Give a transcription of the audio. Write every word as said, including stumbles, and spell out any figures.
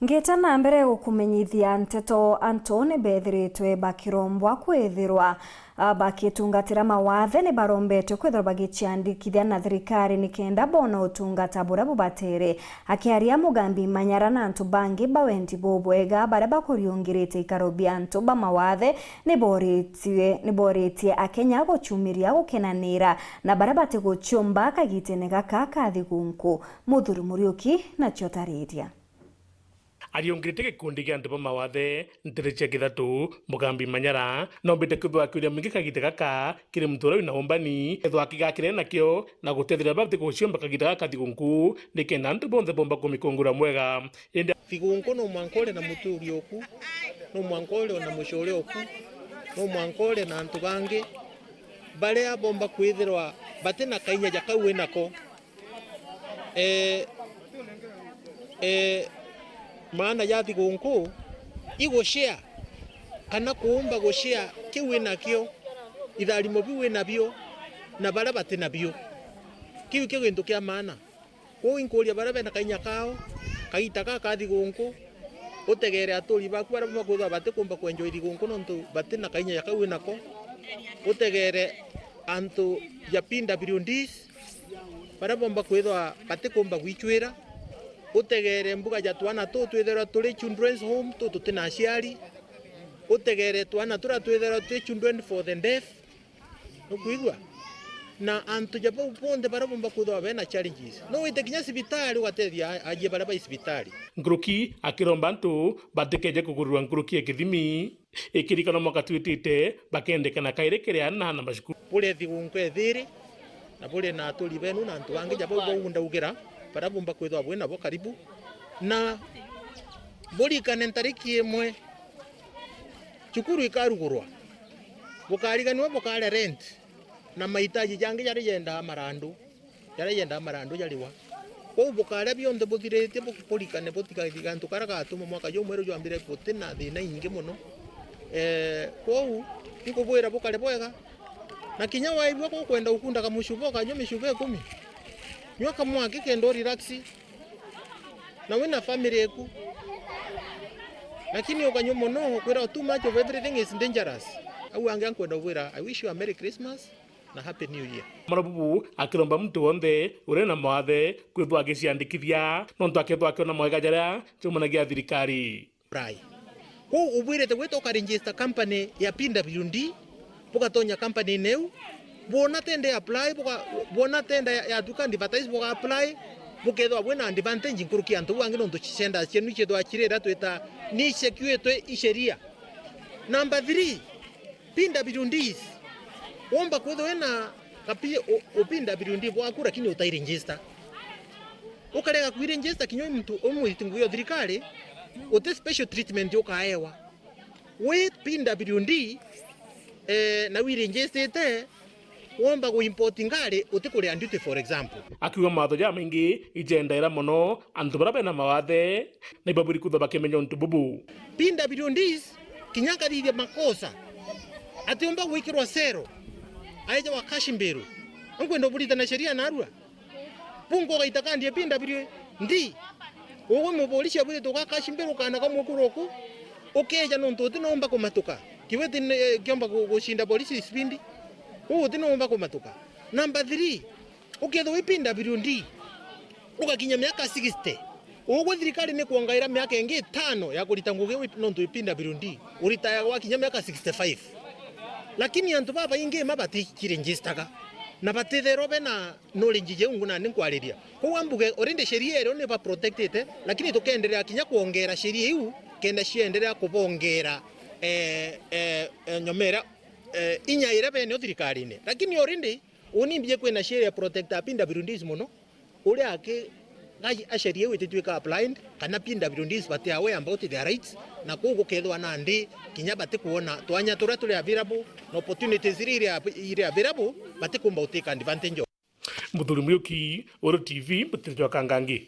Ngita na mbere gukumenyithia nteto, antu ni bethiritwe bakirombwa kwithirwa, a, bakitungatira mawathe. Ni barombetwe kwithirwa bagiciandikithia na thirikari nikenda bona utungata buria bubatere. Akiaria Mugambi Manyara na antu bangi ba wendi bubwega baria bakuriungirite ikaro bia antu ba mawathe, ni boritie, ni boritie Akenya gucumiria gukenanira na baria batiguciumba kagitene gaka ka thigunku. Muthuri Muriuki nacio tariria. Ariungirite gikundi gia antu ba mawathe ntere cia kithatu, Mugambi Manyara, nombite kwithwa akiuria mwingi kagita gaka kiri muntu uria wina umbani, ethwa akigakire nakio na gutethera baria batiguciumba kagita gaka thigunku, nikenda antu bonthe bomba kumikungura mwega. Indi thigunku no mwanka uri na muturi oku, no mwanka uri na mucure oku, no mwanka uri na antu bangi baria bomba kwithirwa batina kainya ja kau winako. Eh, eh, maana ya thigunku igushare kana kuumba gushare kiu winakio, itharimo biu winabio na baria batinabio. Kiu kio gintu kia maana. Kwou inkuuria baria bena kainya kao, kagita gaka ka thigunku, utegere aturi baku baria bakwithwa batikumba kwenjwa ithigunku nontu batina kainya ja kau winako, utegere antu ja P W Ds, baria bomba kwithwa batikumba gwicwira, utegere mbuga ja twana tuu twithirwa turi children's home, tuu tutina aciari, utegere twana turia twithirwa turi children for the deaf, nukwigua? Na antu ja bau bonthe baria bomba kwithwa bena challenges. No wite kinya cibitari ugatethia a-, ajie baria bai cibitari. Nkuruki akiromba antu batikeje kugurirwa nkuruki ya kithimi. Ikirikanwa mwaka twitite, bakendekana kairi kiri ana na macukuru. Buri thigunku ethiri, na buri na aturi benu na antu bangi ja bau bau ndaugira, baria bumba kwithwa bwi nabo karibu, na burikane ntariki imwe cukuru ikarugurwa, bukariganua bukaria rent na mahitaji jangi jaria jendaa marandu. Jaria yendaa marandu jariwa. Kwou bukaria bionthe buthiritie, bu-, burikane butiga gantu karia gatuma mwaka jumweru jwambire guti na thina ingi mono. Eh, kwou inkubwira bukare bwega. Na kinya waigua gukwenda ukundaga mucuba, ukanyua micuba ikumi. Nyua kamwaki kenda u relax. Na wina family eku. Lakini ukanyua mono, kwira too much of everything is dangerous. Au angi ankwenda ubwira, I wish you a Merry Christmas na Happy New Year. Marabubu akiromba muntu wonthe uria na mawathe kwithwa agiciandikithia, nontu akethwa akiona mawega jaria jaumanagia thirikari. Apply. Kwou ubwirite gwita ukaregister company ya P W D, bugatonya company-ini iu, bwona tenda ya apply, buga-, bwona tenda ya, ya tuka advertise, buga apply, bukethwa bwina advantage nkuruki ya antu bau bangi, nontu cienda cienu iciethwa cirira twita ni icekiwitwe isheria. Number three, P W Ds. Womba kwithwa wina ka P-, u-, u P W D bwaku, lakini utai register. Ukarega kwi register kinya wi muntu, wi mwiti ngugi o thirikari, uti special treatment ukaewa. Wi P W D, eh, na wi register-ite, womba gu import ngari, uti kuria duty, for example. Akiuga mawatho jamaingi ijendaira mono antu baria bena mawathe, na ibaburi kwithwa bakimenya untu bubu. P W Ds kinya akathithia makosa, atiumba gwikirwa cero, aeja wa cash bail. Nkwenda uburitana sheria narua. Bungu ugaita kandi ya P W D. Ugwe mupolisi abwirite uga cash bail ukana kamwe kuruku, ukeja nontu uti noomba kumatuka. Kiwiti ni, eh, kiomba gu-, gucinda polisi speed. Uu uti noomba kumatuka. Number three, ukethirwa wi P W D, ugakinya miaka sixty. Ugwe thirikari ni kwongaira miaka ingi itano ya kurita ngugi wi-, nontu wi P W D. Uritaya gwakinya miaka sixty-five. Lakini antu babaingi ma batikiregistaga na batitherwa bena knowledge jeu ngu nandi nkwariria. Kwou ambuge already sheria irio ni ba protectite, lakini tukenderea kinya kwongera sheria iu kenda cienderea kubongera, eh, eh, eh, nyomera, eh, inya iria benio thirikarine. Lakini already uni mbije kwina sheria protect a P W Ds mono, uria aki gai-, a sheria iu ititwika applied, kana P W Ds bati aware about their rights, na kwou gukethwa nandi kinya batikuona twanya turia turi available na opportunities iria iri av-, iri available, batikumba utake advantage of. Muthuri Muriuki, Uru T V, Mutiri jwa Kangangi.